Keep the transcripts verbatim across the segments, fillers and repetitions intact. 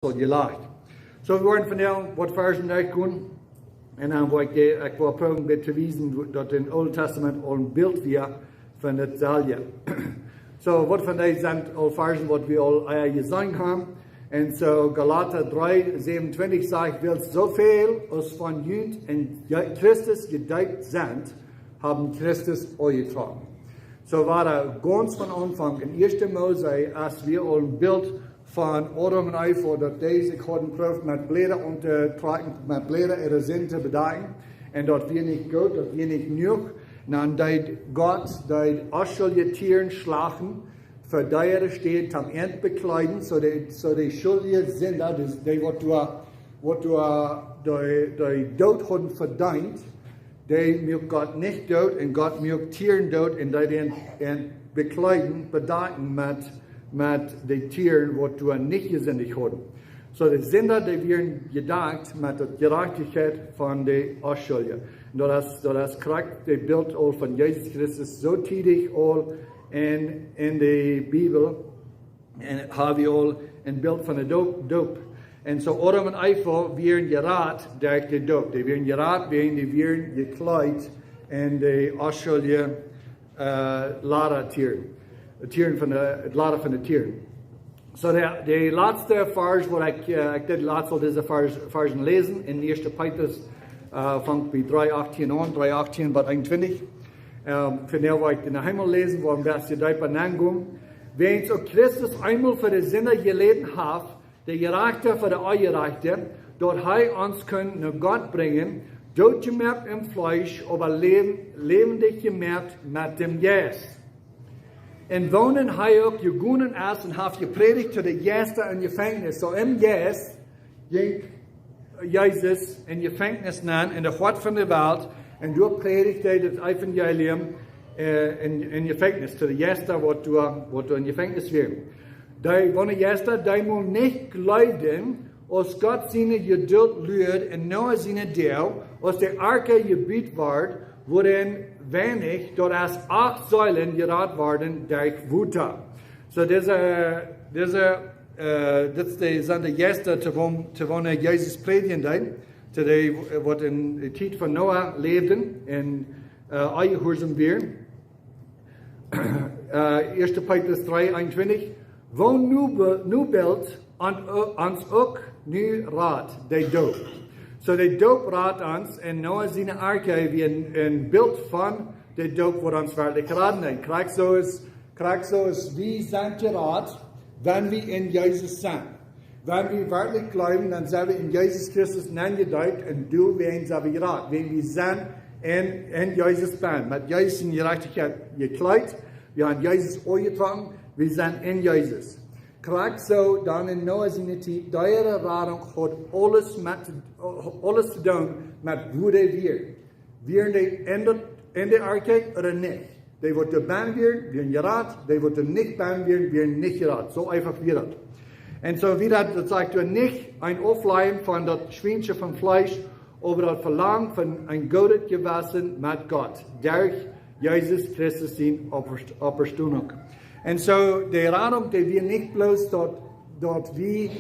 aul jelajcht. Soo, wie woaren vondoag waut Varzen derchgonen. Un dan woa ekj, ekj woa proowen dit to wiesen, daut em Oolen Tastament aul een Bilt wia von daut selwje. Soo, waut von dee sent aul Varzen waut wie aul ea jeseenen haben. Un soo Galata dree säwenuntwintich sajcht: Wiels soo väl aus von junt en Je-, Christus jedeept sent, haben Christus aunjetrocken. Soo wia daut gaunz von Aunfank en ieeschte Mose, aus wie aul een Bilt von Adam un Eva, daut dee sikj hauden jeprooft met Bläda auntotrocken, met Bläda äare Sind to bedakjen. Un daut wia nich goot, daut wia nich jenuach. Dan deed Gott, deed onschuldje Tieren schlachten, fa dee äare Städ toom an bekjleeden, soo dee, soo dee schuldje Sinda, dee, dee waut doa, waut doa, dee, dee Doot hauden vedeent, dee muak Gott nich doot, un Gott muak Tieren doot, un deed an, an bekjleeden, bedakjen met, met dee Tieren waut doa nich jesindicht hauden. Soo dee Sinda, dee wieren jedakjt met de Jerajchtichkjeit von dee Onschuldje. Un daut es, daut es krakjt daut Bilt aul von Jesus Christus, soo tiedich aul en, en de Bibel. Un hab wie aul een Bilt von de Doop, Doop. Un soo Adam un Eva wieren jerat derch de Doop. Dee wieren jerat, wiels dee wieren jekjleet en dee onschuldje, eh, Lada Tieren. Tieren von de, daut Lada von de Tieren. Soo, de, de latste Varsch, waut ekj, eh, ekj deed latst aul dise Varsch, Varzen läsen, en ieeschte Petrus, eh, fangt bie dree achtieen aun, dree achtieen bat eenuntwintich. Ehm, vondoag woa ekj dän noch eemol läsen, woa een bät deepa nengonen. Wiels uk Christus eemol fa de Sinda jeläden haft, de Jerajchta fa de Onjerajchte, daut hee ons kunn no Gott brinjen, dootjemoakt em Fleesch, oba läwen-, läwendich jemoakt met däm Jeist. Un woonen hee uk jegonen es un haft jeprädicht to de Jeista em Jefenkjnis. Soo em Jeist jinkj Jesus em Jefenkjnis nenn, en de Hoat von de Welt, un doa prädicht hee daut Evangelium, eh, em, em Jefenkjnis, to de Jeista waut doa, waut doa em Jefenkjnis wieren. Dee, woone Jeista, dee mau nich jleewden, aus Gott siene Jedult luad en Noah siene Doag, aus de Arke jebut wort, wuarin weinich, daut es acht Seelen jerat worden derch Wota. Soo dise, dise, eh, dit es de, sent de Jeista, to woone, to woone Jesus prädjen deed, to dee, eh, waut en de Tiet von Noah läwden un, eh, onjehuarsom wieren. Eh, ieeschte Petrus dree eenuntwintich: Woo nu be-, nu Bilt an, ons uk nu rat, de Doop. Soo de Doop rat ons, en Noah siene Arke wia een, een Bilt von de Doop, waut ons werkjlich raden deed. Krakjt soo es, krakjt soo es wie sent jerat, wan wie en Jesus sent. Wan wie werkjlich jleewen, dan sent wie en Jesus Christus nenjedeept un doawäajen sent wie jerat. Wan wie sent en, en Jesus bennen, met Jesus siene Jerajchtichkjeit jekjleet, wie haben Jesus aunjetrocken, wie sent en Jesus. Krakjt soo dan en Noah siene Tiet, dee äare Radunk haud aules met, aules to doonen met woo dee wieren. Wieren dee en de, en de Arke ooda nich? Dee waut doa bennen wieren, wieren jerat, dee waut doa nich bennen wieren, wieren nich jerat. Soo eefach wia daut. Un soo wia daut, daut sajcht doa nich een Aufleiden von daut Schwiensche von Fleesch, oba daut Velangen von een goodet Jewessen met Gott, derch Jesus Christus siene Oppst-, Oppstonunk. Un soo, de Radunk, dee wia nich bloos daut, daut wie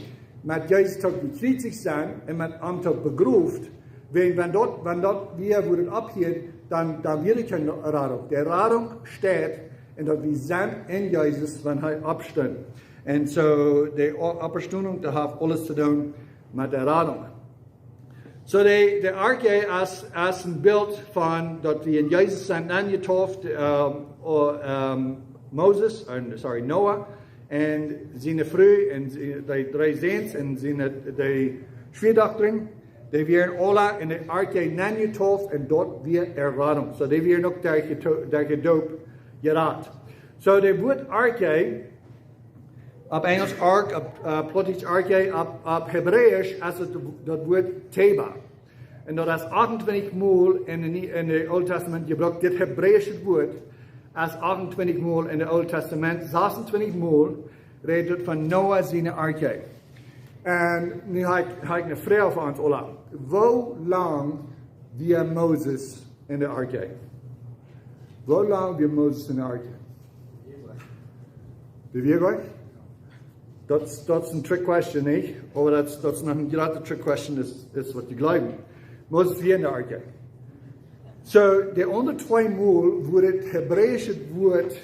met Jesus uk jekjriezicht sent un met am uk begroft, wan, wan daut, wan daut wia, woo daut oppheet, dan, dan wia doa kjeene Radunk. De Radunk steit en daut wie sent en Jesus, wan hee oppstunt. Un soo, de O-, Oppstonunk, daut haft aules to doonen met de Radunk. Soo de, de Arke es, es een Bilt von daut wie en Jesus sent nenjetauft, ehm, o-, ehm, Moses, eh, sorry, Noah, un siene Fru, un sie-, de dree Säns, un siene, de Schwiadochta, dee wieren aula en de Arke nenjetauft, un daut wia äare Radunk. Soo dee wieren uk derch de To-, derch de Doop jerat. Soo de Wuat Arke, opp Enjelsch Ark, opp, eh, Plautdietsch Arke, opp, opp Hebräisch es daut, daut Wuat Teva. Un daut es achtuntwintich mol en de Nie-, en de Oole Tastament jebrukt. Dit hebräische Wuat es achtuntwintich mol en de Oole Tastament, sasuntwintich mol rät daut von Noah siene Arke. Un nu hab ekj, hab ekj eene Froag fa ons aula. Woo lang wia Moses en de Arke? Woo lang wia Moses en de Arke? Dee wia goot? Daut, daut es een trick question, nich? Oba daut, daut es noch eene jratre trick question, es, es waut jie jleewen. Moses wia enne Arche. So, de aundre twee Mol, wua daut hebräische Wuat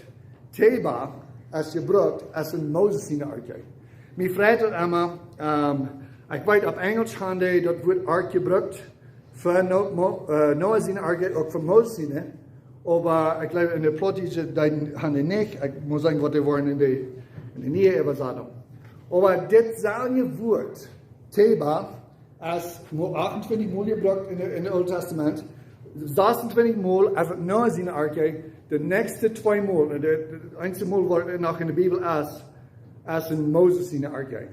Tebah es jebrukt, es en Moses siene Arche. Mie freit daut emma, ähm, ekj weet, opp Enjelsch haben dee daut Wuat Ark jebrukt, fa No-, Mo-, äh, Noah siene Arche, uk fa Moses siene. Oba ekj jleew, enne Plautdietsche, dee haben dee nich. Ekj mott sajen, waut dee woaren enne, enne niee Äwasatunk. Oba dit selwje Wuat, Tebah, es mau achtuntwintich Mol jebrukt enne, enne Oole Tastament. Sasuntwintich Mol es et Noah siene Arche, de näakjste twee Mol, un de, de eensje Mol, waut noch enne Bibel es, es en Moses siene Arche.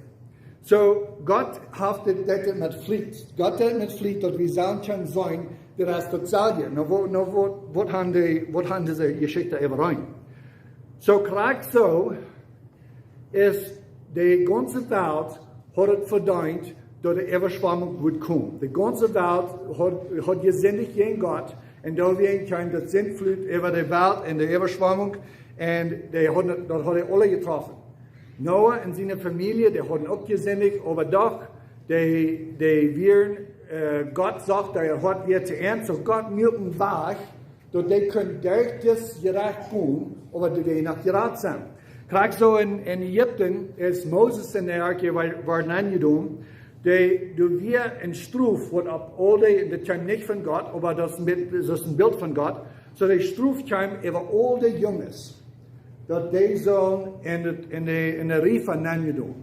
So, Gott haft dit, dit met Fliet. Gott deed met Fliet, daut wie sajen kjennen sennen, daut es daut selwje. Nu, waut, nu, waut, waut haben dee, waut haben dise Jeschichten äwareen? So, krakjt soo es de gaunze Welt haud et vedeent, daut de Äwaschwamunk wudd komen. De gaunze Welt haud, haud jesindicht jäajen Gott. Un doawäajen kjeem daut Sintflut äwa de Welt un de Äwaschwamunk. Un dee hauden, daut haud aule jetroffen. Noah un siene Famielje, dee hauden uk jesindicht, oba doch, dee, dee wieren, äh, Gott sach, dee haud wia to an, so Gott muak een Wajch, daut dee kunnen derch dit Jerecht komen, oba dee wia noch jerat sennen. Krakjt soo en, en Ägipten es Moses enne Arche, wua, wua nenjedonen, dee, doa wia eene Strof, waut opp aul dee, un daut kjeem nich von Gott, oba daut es een Bilt, daut es een Bilt von Gott, so de Strof kjeem äwa aul de Junges, daut dee sullen en de, en de, en de Riefa nenjedonen.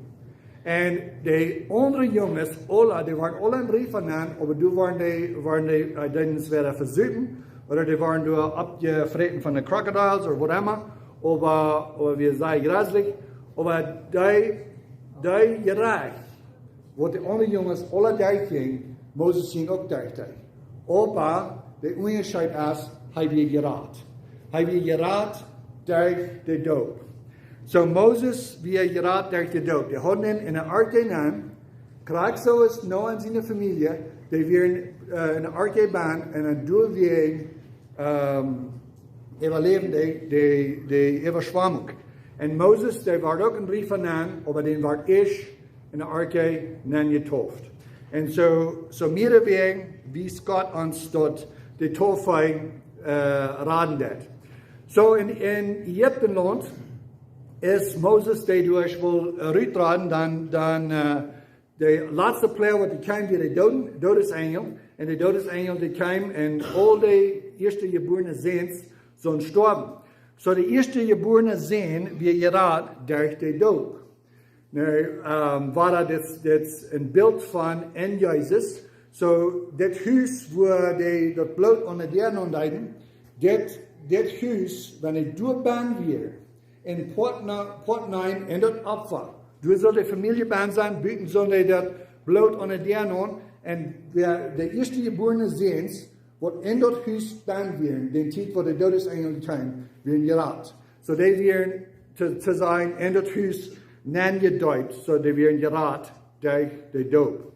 Un de aundre Junges, aule, dee wieren aule en Riefa nenn, oba doa wieren dee, wieren dee, äh, dee entwäda vesupen, ooda dee wieren doa oppjefräten von de crocodiles ooda whatever, oba, oba wia sea jreslich, oba dee, dee Jerecht, waut de aundre Junges aule derchjinjen, Moses jinkj uk derch dee. Oba de Unjascheet es, hee wia jerat. Hee wia jerat derch de Doop. So Moses wia jerat derch de Doop. Dee hauden am enne Arche nenn, krakjt soo aus Noah un siene Famielje, dee wieren, äh, enne Arche bennen un dan doawäajen, ähm, äwaläwden dee, dee, de Äwaschwamunk. Un Moses, dee wort uk en Riefa nenn, oba dee wort ieescht enne Arche nenn jetauft. Un soo, soo mea ooda weinja wiest Gott ons daut de Taufe, äh, raden deed. So en, en Ägiptenlaunt es Moses, dee doa wull, äh, rutraden, dan, dan, äh, de latste Ploag waut dee kjeem wia de Dood-, Doodesenjel. Un de Doodesenjel dee kjeem un aul de ieeschtjebuarne Säns sullen stoawen. So de ieeschtjebuarne Sän wia jerat derch de Doop. Nu, ähm, wia daut, dit, dit een Bilt von en Jesus. So, dit Hus, wua dee daut Bloot aun de Däa aundeeden, dit, dit Hus, wan et doa bennen wia, en Poat na-, Poat nämen en daut Opfa. Doa sull de Famielje bennen sennen, buten sullen dee daut Bloot aun de Däa nämen, un de, de ieeschtjebuarne Säns, waut en daut Hus bennen wieren, dän Tiet waut de Doodesenjel kjeem, wieren jerat. So dee wieren to, to sennen en daut Hus nenjedeept, so dee wieren jerat derch de Doop.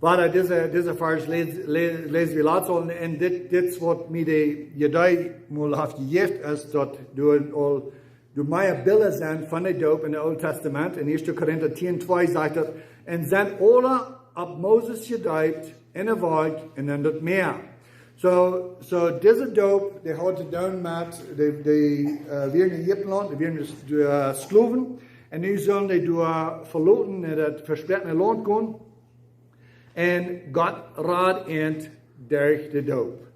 Wada, dise, dise Varsch läs, läs, läs wie latst aul, un dit, dit es waut mie de Idee mol haft jejäft, es daut doa aul, doa mea Bilda sent von de Doop en daut Oole Tastament. En ieeschte Korinta tieen twee sajcht daut: "Un sent aule opp Moses jedeept en de Wolkj un en daut Mäa." So, so dise Doop, dee haud to doonen met, dee, dee, äh, wieren en Ägiptenlaunt, dee wieren dus, äh, Sklowen. Un nu sullen dee doa veloten, no daut vespräakjene Launt gonen. Un Gott rad an derch de Doop.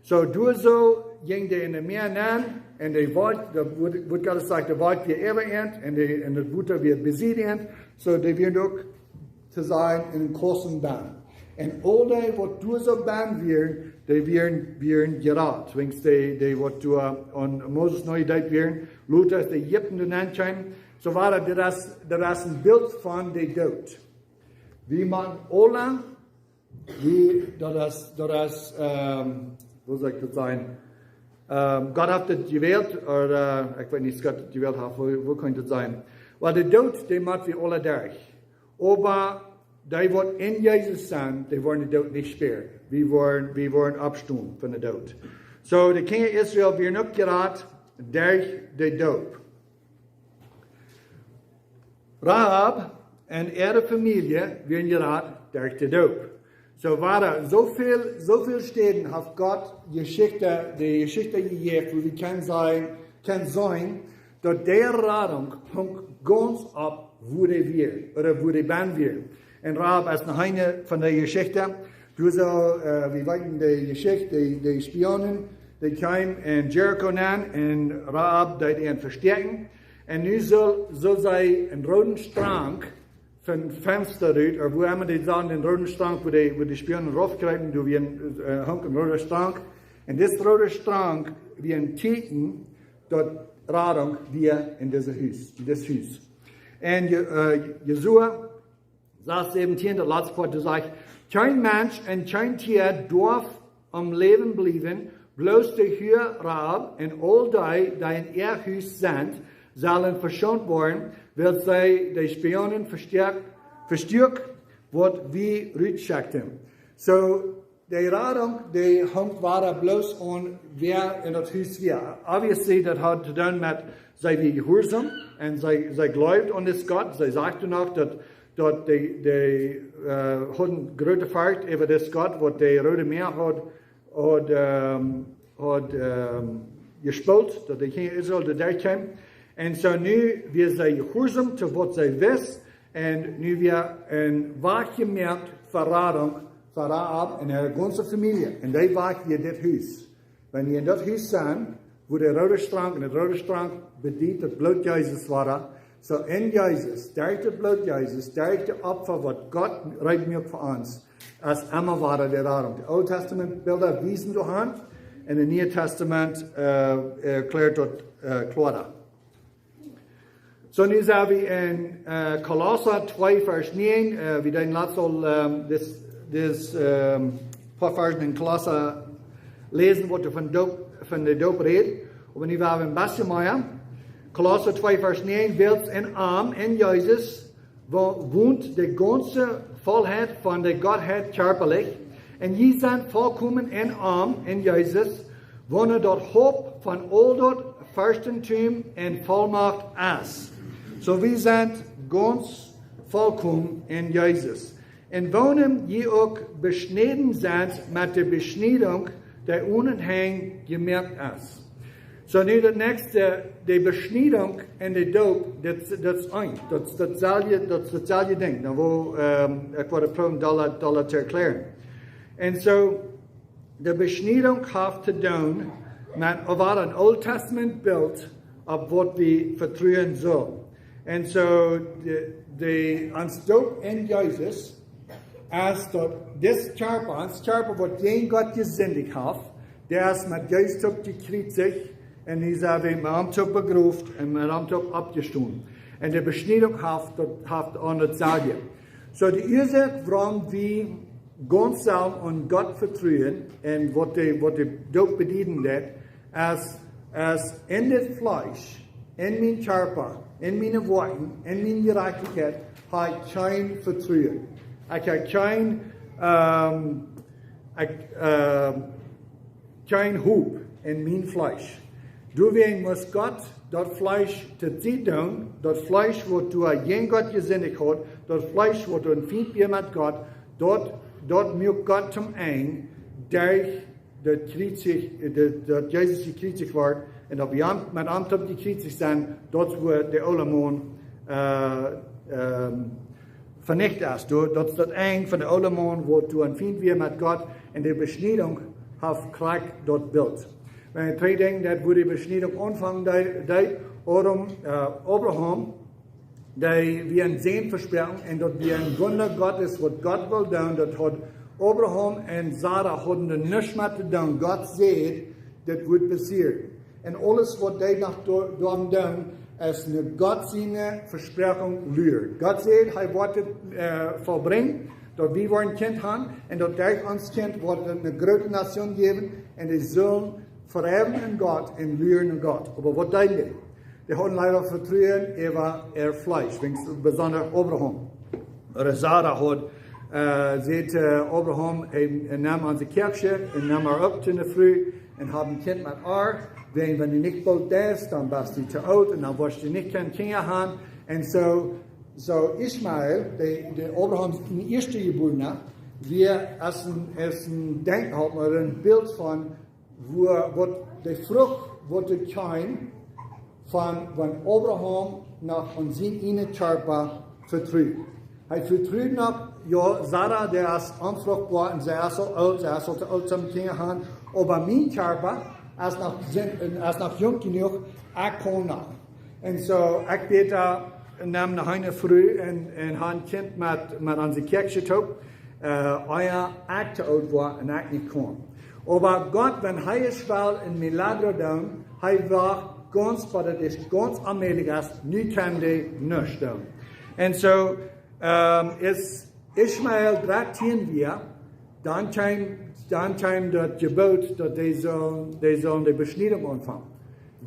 So, doa soo jinkj dee en daut Mäa nenn, un de Wolkj, daut Wuat, Wuat Gottes sajcht, de Wolkj wia äwa an, un de, un daut Wota wia besied an. So, dee wieren uk to sennen en een Kossen bennen. Un aul dee waut doa soo bennen wieren, dee wieren, wieren jerat. Wiels dee, dee waut doa aun Moses nojedeept wieren, lota aus de Ägiptenlaunt nenn kjeemen. So wia daut, daut es, daut es een Bilt von de Doop. Wie motten aule, wie, daut es, daut es, ähm, woo saul ekj daut sajen? Ähm, Gott haft et jewält, ooda, äh, ekj weet nich, aus Gott et jewält haft, woo, woo kaun daut sennen? Oba de Doop, dee mott wie aule derch. Oba dee waut en Jesus sent, dee woaren de Doop nich spieren. Wie woaren, wie woaren oppstonen von de Doop. So, de Kjinja Israel wieren uk jerat derch de Doop. Rahab un äare Famielje wieren jerat derch de Doop. Soo wieren soo väl, soo väl Städen haft Gott Jeschicht, de Jeschicht jejäft, wua wie kjennen seenen, kjennen seenen, daut de Radunk hunk gaunz opp, wua dee wia, ooda wua dee bennen wia. Un Rahab es noch eene von de Jeschicht. Doa soo, äh, wie weeten de Jeschicht, de, de Spionen, dee kjeemen en Jericho nenn un Rahab deed an vestäakjen. Un nu sull, sull see een rooden Strank von Fensta rut, ooda wua emma dee sagen, een rooden Strank, wua dee, wua dee Spionen raufkjrieejen, doa wia een, äh, hunk een rooden Strank. Un dis roode Strank wia een Tieekjen, daut Radunk wia en dit Hus, en dit Hus. Un Je-, äh, Josua sas säwentieen, daut latste Poat, doa sajcht: Kjeen Mensch un kjeen Tia doaf aum Läwen bliewen, bloos de Hua Rahab un aul dee, dee en äa Hus sent, sellen veschoont woaren, wiels see de Spionen vestuak, vestuak, waut wie rutschekjten. Soo, de Radunk, dee hunk wada bloos aun, wäa en daut Hus wia. Obviously, daut haud to doonen met, see wia jehuarsom un see, see jleewd aun dis Gott. See sajcht doa noch daut, daut dee, dee, äh, hauden groote Forcht äwa dis Gott, waut de Roode Mäa haud, haud, ähm, haud, ähm, jespoolt, daut de Kjinja Israel doa derchkjeemen. Un soo nu wia see jehuarsom to waut see wist, un nu wia een Wajch jemoakt fa Radunk, fa Rahab un äare gaunze Famielje. Un dee Wajch wia dit Hus. Wan jie en daut Hus sent, wua de roode Strank, un daut roode Strank bediet daut Bloot Jesus wada. Soo en Jesus, derch daut Bloot Jesus, derch de Opfa, waut Gott reed muak fa ons, es emma wada de Radunk. De Oole Testament Bilda wiesen doa han, un daut Niee Testament, äh, erkjläat daut, äh, kloara. Soo, nu sent wie en, äh, Kolossa twee, Varsch näajen. Äh, wie deeden latst aul, ähm, dis, dis, ähm, poa Varsch en Kolossa läsen, waut doa von Doop, von de Doop rät. Oba nu woa wie een bät mea. Kolossa twee, Varsch näajen: Wiels en am, en Jesus, wo-, wont de gaunze Vollheit von de Gottheit kjarpalich, un jie sent volkomen en am, en Jesus, woona daut Haupt von aul daut Fürstentum un Vollmacht es. Soo, wie sent gaunz volkomen en Jesus. Un woona jie uk beschnäden sent met de Beschniedunk, dee onen Henj jemoakt es. Soo, nu daut näakjste, de Beschniedunk un de Doop, daut, daut es eent. Daut, daut selwje, daut, daut selwje Dinkj. Nu, woo, ähm, ekj wull proowen daut, daut to erkjläaren. Un soo, de Beschniedunk haft to doonen met, ooda een Oole Testament Bilt opp waut wie vetruen sellen. Un soo, de, de, ons Doop en Jesus, es daut dis Kjarpa, ons Kjarpa, waut jäajen Gott jesindicht haft, dee es met Jesus toop jekjriezicht, un nu sent wie met am toop begroft un met am toop oppjestonen. Un de Beschniedunk haft daut, haft aun daut selwje. Soo, de Uasoak, wuarom wie gaunz selfst aun Gott vetruen un waut de, waut de Doop bedieden deit, es, es en dit Fleesch, en mien Kjarpa, en miene Woakjen, en miene Jerajchtichkjeit, hab ekj kjeen Vetruen. Ekj hab kjeen, ähm, ekj, ähm, kjeen Hop en mien Fleesch. Doawäajen must Gott daut Fleesch to Sied doonen, daut Fleesch, waut doa jäajen Gott jesindicht haud, daut Fleesch, waut doa een Fient wia met Gott, daut, daut muak Gott toom Enj derch daut jekjriezicht, daut, daut Jesus jekjriezicht wort un daut wie am, met am toop jekjriezicht sent, daut wort de oole Maun, äh, ähm, venicht es. Doa, daut es daut Enj von de oole Maun, waut doa een Fient wia met Gott, un de Beschniedunk haft krakjt daut Bilt. Wan wie trigj denkjen, daut wua de Beschniedunk aunfangen deed, deed, wuarom, äh, Abraham, dee wia een Sän vesproaken, un daut wia een Wunda Gottes, waut Gott wull doonen, daut haud Abraham un Sara hauden doa nuscht met to doonen. Gott säd, dit wudd passieren. Un aules, waut dee noch do-, doa doonen, es no Gott siene Vesproakjunk luaren. Gott säd, hee woat et, äh, vollbrinjen, daut wie woaren Kjint haben, un daut derch ons Kjint woat et eene groote Nazion jäwen, un dee sellen vereewen en Gott un luaren en Gott. Oba waut deeden dee? Dee hauden leewa Vetruen äwa äa Fleesch, weens besonda Abraham. Ooda Sara haud, äh, säd, äh, Abraham, hee, hee neem aun sien Kjäakjsche un neem äa opp to ne Fru un haud een Kjint met äa. Wan, wan du nich boolt deist, dan best du too oolt un dan woascht du nich kjeene Kjinja haben. Un soo, So Ismael, de, de Abrahams ieeschte Jebuarna, wia aus een, aus een Denkmal ooda een Bilt von woo, waut de Frucht, waut doa kjeem von, von Abraham noch aun sien eenen Kjarpa vetrud. Hee vetrud noch, jo, Sara, dee es onfruchtboa un see es aul oolt, see es aul too oolt toom Kjinja haben, oba mien Kjarpa es noch, es noch junk jenuach, ekj kaun noch. Un so, ekj bäd, nemm noch eene Fru un, un hab een Kjint met, met onse Kjäakjsche toop, äh, ea ekj too oolt woa un ekj nich kaun. Oba Gott, wan hee es well een milagro doonen, hee woat gaunz, waut et es gaunz onmäajlich es, nu kaun hee nuscht doonen. Un so, ähm, aus Ismael dartieen wia, dan kjeem, dan kjeem daut Jeboot, daut dee sullen, dee sullen de Beschniedunk aunfangen.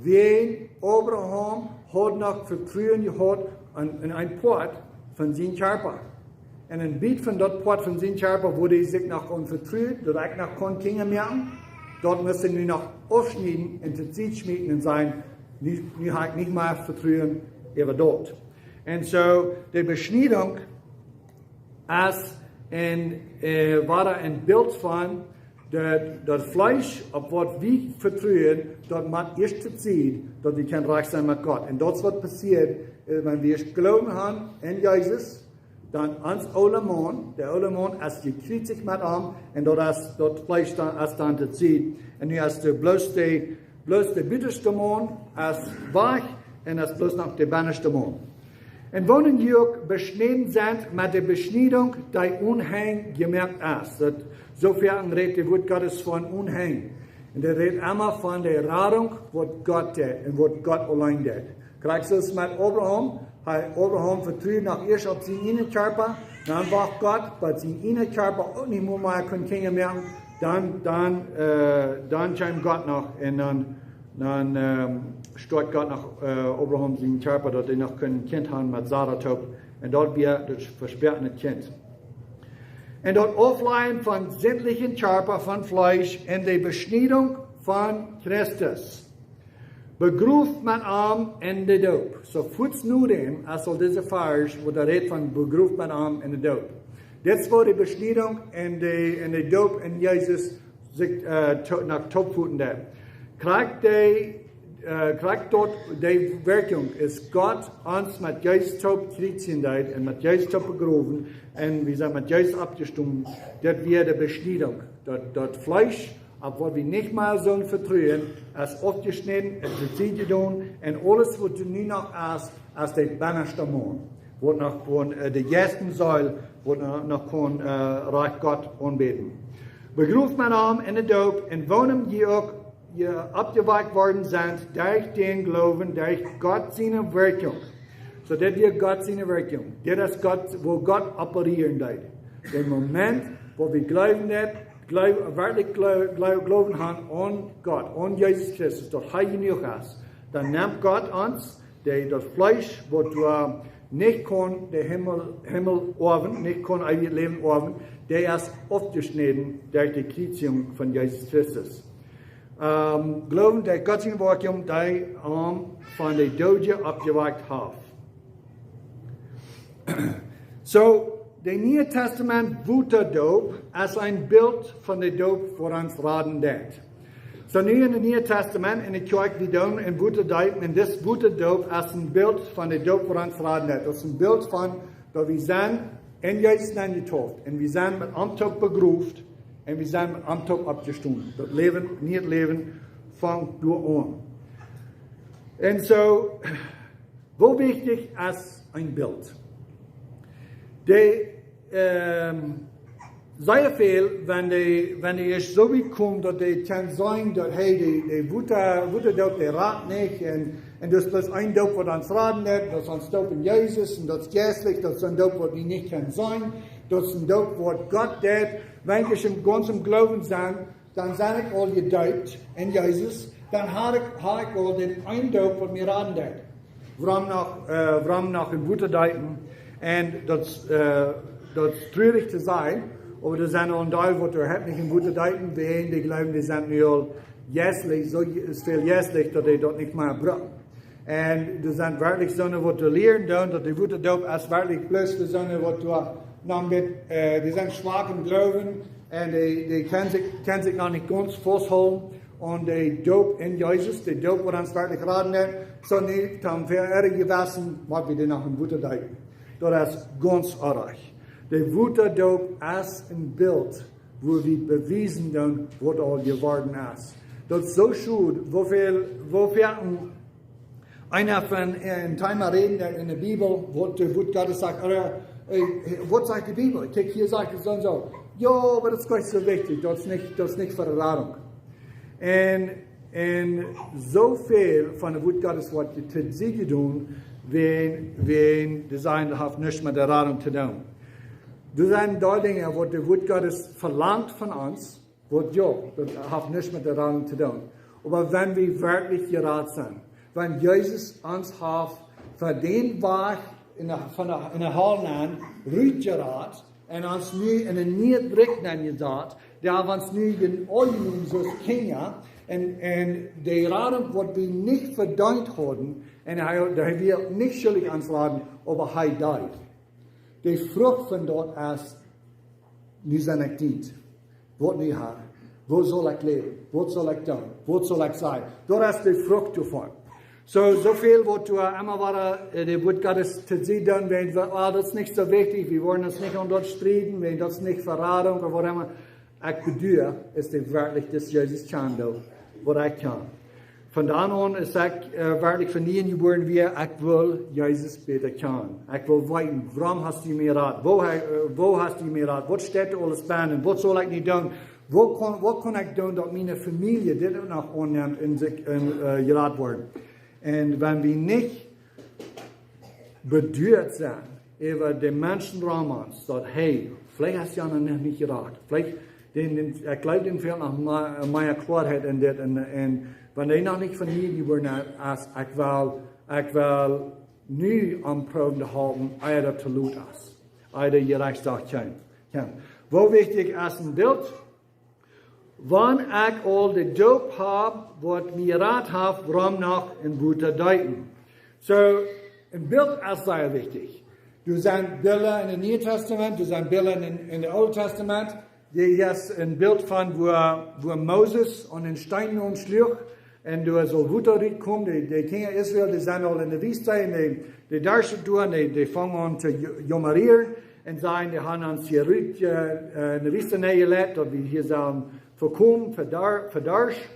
Wiels Abraham haud noch Vetruen jehaut aun, aun een Poat von sien Kjarpa. Un een bät von daut Poat von sien Kjarpa, wua hee sikj noch aun vetrud, daut ekj noch kaun Kjinja moaken, daut must hee nu noch aufschnieden un too Sied schmieten un sajen: "Nu, nu hab ekj nich mea Vetruen äwa daut." Un so, de Beschniedunk es een, äh, wia een Bilt von daut, daut Fleesch, opp waut wie vetruen, daut mott ieescht too Sied, daut wie kjennen rajcht sennen met Gott. Un daut es waut passieet, äh, wan wie ieescht Gloowen haben en Jesus, dan ons oola Maun, de oola Maun es jekjriezicht met am, un daut es, daut Fleesch dan, es dan too Sied. Un nu es doa bloos de, bloos de butaschte Maun es wajch, un es bloos noch de bennaschte Maun. Un woonem jie uk beschnäden sent met de Beschniedunk, dee unhenj jemoakt es. Daut, soo foaken rät daut Wuat Gottes von unhenj. Un daut rät emma von de Radunk, waut Gott deed un waut Gott auleen deed. Krakjt soo aus met Abraham, hee, Abraham vetrud noch ieescht opp sien eenen Kjarpa, dan wacht Gott, bat sien eena Kjarpa uk nich mea, mea kunn Kjinja moaken, dan, dan, äh, dan kjeem Gott noch un dan dan, ähm, stoakjt Gott noch, äh, Abraham sien Kjarpa, daut hee noch kunn een Kjint haben met Sara toop. Un daut wia daut vesproakne Kjint. Un daut Auflajen von sintlichen Kjarpa von Fleesch en de Beschniedunk von Christus. Begroft met am en de Doop. So fuaz no däm, aus aul dise Varsch, wua daut rät von begroft met am en de Doop. Dit es wua de Beschniedunk en de, en de Doop en Jesus sikj, äh, to-, noch toopvoten deed. Krakjt dee, äh, krakjt daut dee Wirkjunk es, Gott ons met Jesus toop kjriezijen deed un met Jesus toop begrowen un wie sent met Jesus oppjestonen, daut wia de Beschniedunk. Daut, daut Fleesch, opp waut wie nich mea sullen vetruen, es aufjeschnäden, es too Sied jedonen un aules waut doa nu noch es, es de bennaschte Maun, waut noch kunn, äh, de jeistliche Seel, waut noch, noch kunn, äh, rajcht Gott aunbäden. Begroft met am en de Doop, un woonem jie uk, jie oppjewakjt worden sent derch dän Gloowen, derch Gott siene Wirkjunk. So, dit wia Gott siene Wirkjunk. Dit es Gott, wua Gott operieren deed. Dän Moment, wua wie gloowen daut, gloow-, werkjlich gloow-, gloow-, Gloowen haben aun Gott, aun Jesus Christus, daut hee jenuach es, dan nemt Gott ons, dee daut Fleesch, waut wie nich kunnen dän Himmel, Himmel oawen, nich kunnen eewjet Läwen oawen, dee es aufjeschnäden derch de Kjriezigung von Jesus Christus. Ähm, gloowen, daut Gott siene Wirkjunk, dee am von de Doodje oppjewakjt haft. So, de Niee Tastament Wotadoop es een Bilt von de Doop, waut ons raden deit. So, nu en de Niee Tastament, en de Kjoakj, wie doonen en Wota deepen, un dis Wotadoop es een Bilt von de Doop, waut ons raden deit. Daut es een Bilt von, daut wie sent en Jesus nenn jetauft, un wie sent met am toop begroft, un wie sent met am toop oppjestonen. Daut Läwen, nieet Läwen, fangt doa aun. Un so, woo wichtich es een Bilt? De, ähm, sea väl, wan dee, wan dee es soo wiet komen, daut dee kjennen sajen, daut, hey, de, de Wota, Wotadoop, dee rat nich, un, un daut es bloos een Doop, waut ons raden deit, daut es ons Doop en Jesus, un daut es jeistlich, daut es een Doop, waut wie nich kjennen sajen, daut es een Doop, waut Gott deit, wan ekj em gaunzen Gloowen sie, dan sie ekj aul jedeept en Jesus, dan hab ekj, hab ekj aul dän eenen Doop, waut mie raden deit. Wuarom noch, äh, wuarom noch en Wota deepen? Un daut, äh, daut es truarich to sajen, oba doa sent aul een Deel, waut doa nich en Wota deepen, wiels dee gloowen, dee sent nu aul jeistlich, soo je-, es väl jeistlich, daut dee daut nich mea brucken. Un doa sent werkjlich soone, waut doa lieren doonen, daut de Wotadoop es werkjlich bloos fa soone, waut doa noch met, äh, dee sent schwak em Gloowen un dee, dee kjennen sikj, kjennen sikj noch nich gaunz fausthoolen aun de Doop en Jesus, de Doop, waut ons werkjlich raden deit, soo nich dan fa äa Jewessen, waut wie dee noch em Wota deeden. Daut es gaunz oajch. De Wotadoop es een Bilt, woo wie bewiesen doonen, waut aul jeworden es. Daut es soo schod, woo väl, woo väl eena von een Thema räden deit en de Bibel, waut de Wort Gottes sajcht, ooda, äh, waut sajcht de Bibel? Kjikj, hia sajcht et soo un soo. Jo, oba daut es nich soo wichtich, daut es nich, daut es nich fa de Radunk. Un, un soo väl von de Wort Gottes woat je to Sied jedonen, wan, wan dee sajen, daut haft nuscht met de Radunk to doonen. Doa sent doa Dinja, waut de Wort Gottes velangt von ons, waut jo, daut haft nuscht met de Radunk to doonen. Oba wan wie werkjlich jerat sent, wan Jesus ons haft von dän Wajch en de, von de, en de Hal nenn rutjerat un ons nu en eene niee Richtlinj jesat, dee haft ons nu aunjenomen soo aus Kjinja, un, un de Radunk, waut wie nich vedeent hauden, un hee, hee wia nich schuldich ons raden, oba hee deed. De Frucht von daut es, nu sie ekj dien. Waut nu, Herr? Woo saul ekj läwen? Waut saul ekj doonen? Waut saul ekj sajen? Daut es de Frucht doavon. Soo, soo väl waut wie emma woaren, äh, de Wort Gottes to Sied doonen, wan wie, ah, daut es nich soo wichtich, wie woaren ons nich aun daut strieden, wan daut es nich fa Radunk ooda waut emma. Ekj bedauer, es dit werkjlich daut Jesus kjanen doo, waut ekj kjan. Von dan aun es ekj, äh, werkjlich von nieem jebuaren wia, ekj well Jesus bäta kjanen. Ekj well weeten, wuarom hast du mie jerat? Woo ha-, äh, woo hast du mie jerat? Waut steit aules bennen? Waut saul ekj nu doonen? Waut kaun, waut kaun ekj doonen, daut miene Famielje dit uk noch aunnemt un sikj, un, äh, jerat woat? Un wan wie nich bedauert sent äwa de Menschen rom ons, daut, hey, veleicht es jana noch nich jerat. Veleicht, dän, dän, ekj jleew, dän fält noch mea, mea Kloaheit en dit. Un, un wan hee noch nich von nieem jebuaren es, ekj well, ekj well nu aunproowen to halpen, ea daut to lot es. Ea de Jerechtsdach kjemt. Jo. Woo wichtich es een Bilt? Wan ekj aul de Doop hab, waut mie jerat haft, wuarom noch en Wota deepen? Soo, een Bilt es sea wichtich. Doa sent Bilda en daut Niee Tastament, doa sent Bilda en, en daut Oole Tastament. Hia es een Bilt von, woo, woo Moses aun dän Steen aunschluach un doa saul Wota rutkomen. De, de Kjinja Israel, dee sent aul en de Wiest un dee, dee darschten doa un dee, dee fungen aun to jo-, jaumren. Un sajen, dee haben ons hia rut, äh, äh, en de Wiest nenjeleit, daut wie hia sellen vekomen, vedar-, vedarscht.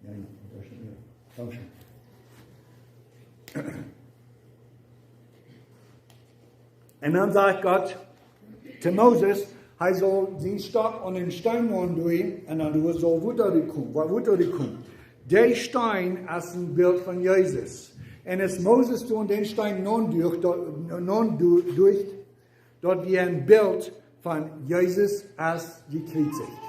Jo, jo, vedarscht, jo. Dankeschön. Un dan sajcht Gott to Moses, hee saul sienen Stock aun dän Steen aunduen un dan doa saul Wota rutkomen, wua Wota rutkomen. De Steen es een Bilt von Jesus. Un aus Moses doa aun dän Steen aunducht, daut, aundu-, ducht, daut wia een Bilt von Jesus es jekjriezicht.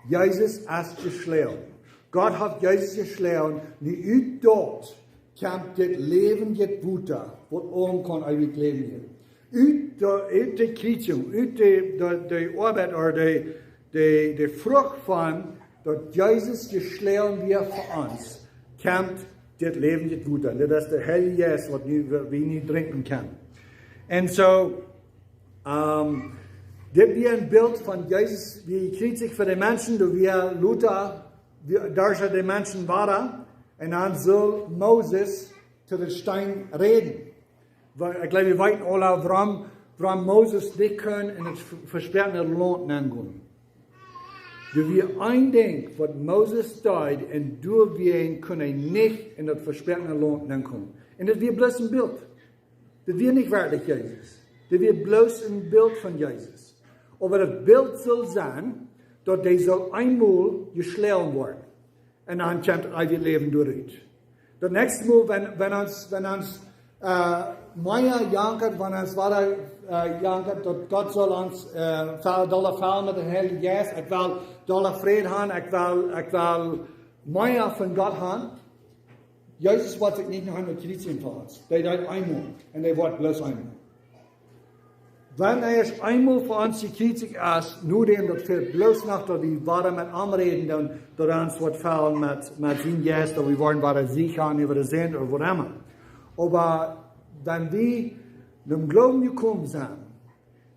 Jesus es jeschloagen. Gott haft Jesus jeschloagen, nu ut daut kjemt dit läwendje Wota, waut ons kaun eewjet Läwen jäwen. Ut de, ut de Kjriezichunk, ut de, de, de Oabeit, ooda de, de, de Frucht von daut Jesus jeschloagen wia fa ons, kjemt dit läwendje Wota. Dit es de Heilje Jeist, waut nu, waut wie nu drinkjen kjennen. Un soo, ähm, dit wia een Bilt von Jesus, woo hee jekjriezicht fa de Menschen, doa wia Wota, wia, doa sent de Menschen wada, un dan saul Moses to dän Steen räden. Wa-, ekj jleew, wie weeten aula, wuarom, wuarom Moses nich kunn en daut ve-, vespräakjene Launt nengonen. Doa wia een Dinkj, waut Moses deed, un doawäajen kunn hee nich en daut vespräakjene Launt nenkomen. Un daut wia bloos een Bilt. Daut wia nich werkjlich Jesus. Daut wia bloos een Bilt von Jesus. Oba daut Bilt saul sennen, daut hee saul eemol jeschloagen woaren. Un dan kjemt eewjet Läwen doarut. Daut näakjste Mol, wan, wan ons, wan ons, äh, mea jankat, wan ons wada, äh, jankat, daut Gott saul ons, äh, fa-, dolla fellen met dän Heiljen Jeist, ekj well dolla Fräd haben, ekj well, ekj well mea von Gott haben. Jesus woat sikj nich noch eemol jekjriezicht fa ons. Dee deed eemol un dee woat bloos eemol. Wan hee ieescht eemol fa ons jekjriezicht es, nu dan daut fält bloos noch, daut wie wada met am räden, dan daut ons waut fält met, met sien Jeist, daut wie woaren wada Siech han äwa de Sind ooda waut emma. Oba wan wie nom Gloowen jekomen sent,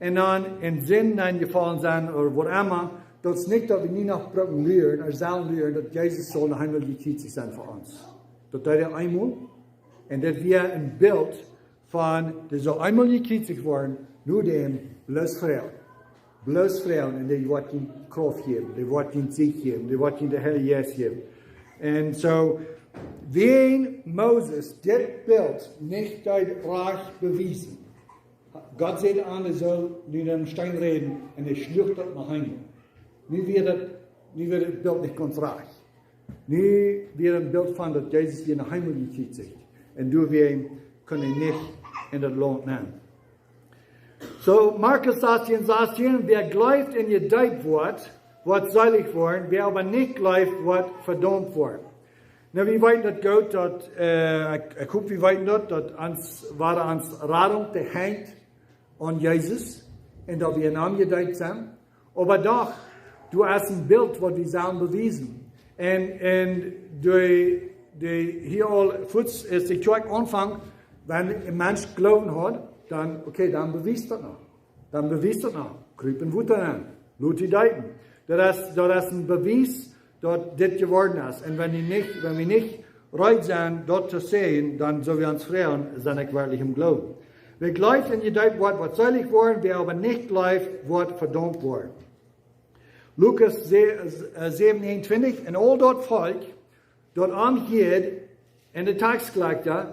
un dan en Sind nenjefollen sent ooda waut emma, daut es nich, daut wie nu noch brucken luaren, ooda sellen luaren, daut Jesus saul noch eemol jekjriezicht sennen fa ons. Daut deed hee eemol. Un daut wia een Bilt von, dee saul eemol jekjriezicht woaren, nu dan bloos froagen. Bloos froagen, un dee woat die Krauft jäwen, dee woat die Siech jäwen, dee woat die dän Heiljen Jeist jäwen. Un soo, wan Moses dit Bilt nich deed rajcht bewiesen, Gott säd am, hee saul nu dän Steen räden, un hee schluach daut no Himmel. Nu wia daut, nu wia daut Bilt nich gaunz rajcht. Nu wia een Bilt von daut Jesus wia no Himmel jekjriezicht. Un doawäajen kunn hee nich en daut Launt nenn. Soo, Markus sastieen, sastieen: Wäa jleeft un jedeept woat, woat seelich woaren, wäa oba nich jleeft, woat vedaumt woaren. Nu, wie weeten daut goot, daut, äh, ekj, ekj hop, wie weeten daut, daut ons, wua ons Radunk, dee henjt aun Jesus, un daut wie en am jedeept sent. Oba doch, doa es een Bilt, waut wie sellen bewiesen. Un, un dee, dee hia aul fuaz es de Kjoakj aunfangen, wan een Mensch Gloowen haft, dan, okay, dan bewies daut noch. Dan bewies daut noch. Krup en Wota nenn. Lot die deepen. Daut es, daut es een Bewies, daut dit jeworden es. Un wan wie nich, wan wie nich reed sent, daut to sajen, dan sell wie ons froagen: Sie ekj werkjlich em Gloowen? Wäa jleeft un jedeept woat, woat seelich woaren, wäa oba nich jleeft, woat vedaumt woaren. Lukas se-, äh, säwen eenuntwintich: Un aul daut Volkj, daut aunhieed, un de Taxkolakjta,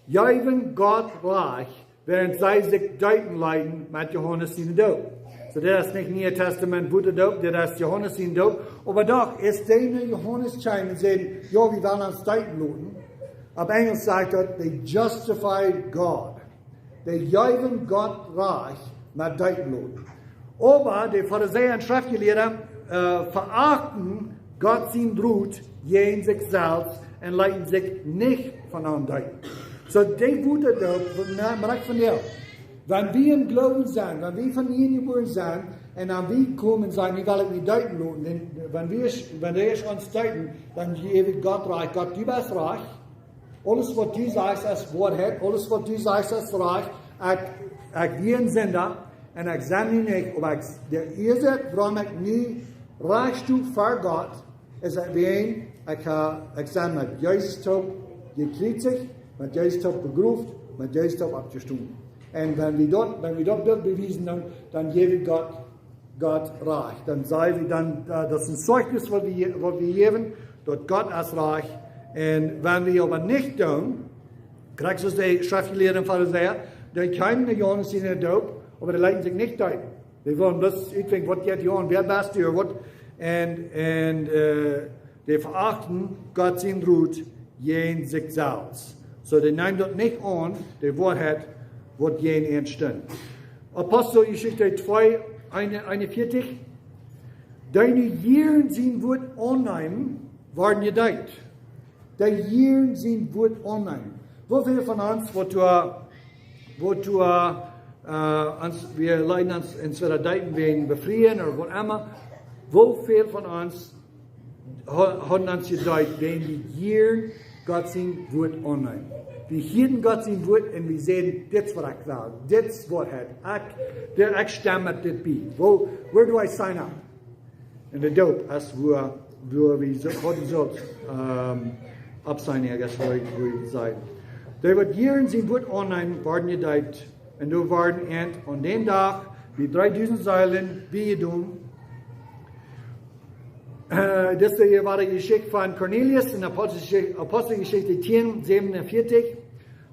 jeewen Gott Rajcht, wäarent see sikj deepen leeten met Johanes siene Doop. Soo, dit es nich Niee Tastament Wotadoop, dit es Johanes siene Doop. Oba doch, aus dee no Johanes kjeemen un säden: Jo, wie wellen ons deepen loten. Opp Enjlisch sajcht daut: They justified God. Dee jeewen Gott Rajcht met deepen loten. Oba de Farisäa un Schreftjelieede, äh, veachten Gott sien Rot jäajen sikj selfst un leeten sikj nich von am deepen. Soo, dee Wotadoop, na, moak von die. Wan wie em Gloowen sent, wan wie von Nieen jebuaren sent, un dan wie komen un sajen: Nu well ekj mie deepen loten, dan, wan wie, wan dee ons deepen, dan jäw wie Gott Rajcht. Gott, du best rajcht. Aules waut du sajchst es Woarheit, aules waut du sajchst es rajcht. Ekj, ekj sie een Sinda un ekj sie nu nich, oba ekj, de Uasoak wuarom ekj nu rajcht sto ver Gott, es daut wäajen ekj ha, ekj sie met Jesus toop jekjriezicht, met Jesus toop begroft, met Jesus toop oppjestonen. Un wan wie daut, wan wie daut Bilt bewiesen, dan, dan jäw wie Gott Gott Rajcht. Dan saj wie dan, äh, daut es een Zeichnis, waut wie, waut wie jäwen, daut Gott es rajcht. Un wan wie oba nich doonen, krakjt soo aus de Schreftjelieede un Farisäa, dee kjeemen no Johanes siene Doop, oba dee leeten sikj nich deepen. Dee wullen bloos utfinjen, waut jeit hia aun, wäa best du, waut? Un, un, äh, dee veachten Gott sien Rot jäajen sikj selfst. Soo, dee neemen daut nich aun, de Woarheit, waut jäajen an stunt. Aposteljeschicht twee, eenuntwintich. Dee nu jieren sien Wuat aunneemen, woaren jedeept. Dee jieren sien Wuat aunneemen. Woo väl von ons, waut doa, waut doa, äh, ons, wie leeten ons entwäda deepen wäajen befrieen ooda waut emma. Woo väl von ons ha-, hauden ons jedeept, wäajen wie jieren Gott sien Wuat aunneemen. Wie hieeden Gott sien Wuat un wie säden: Dit es waut ekj well, dit es Woarheit. Ekj, dee, ekj stemm met dit bie. Woo, where do I sign up? Un de Doop es wua, wua wie soo, hauden sult, ähm, oppsajnen, I guess, wua, wua wie sajen. Dee waut jieren sien Wuat aunneemen, woaren jedeept. Un doa woaren an, aun dän Dach, bie dreedusent Seelen, bie jedonen. Äh, dit es de woare Jeschicht von Kornelius en Aposteljeschicht, Aposteljeschicht tieen, säwenunvieetich.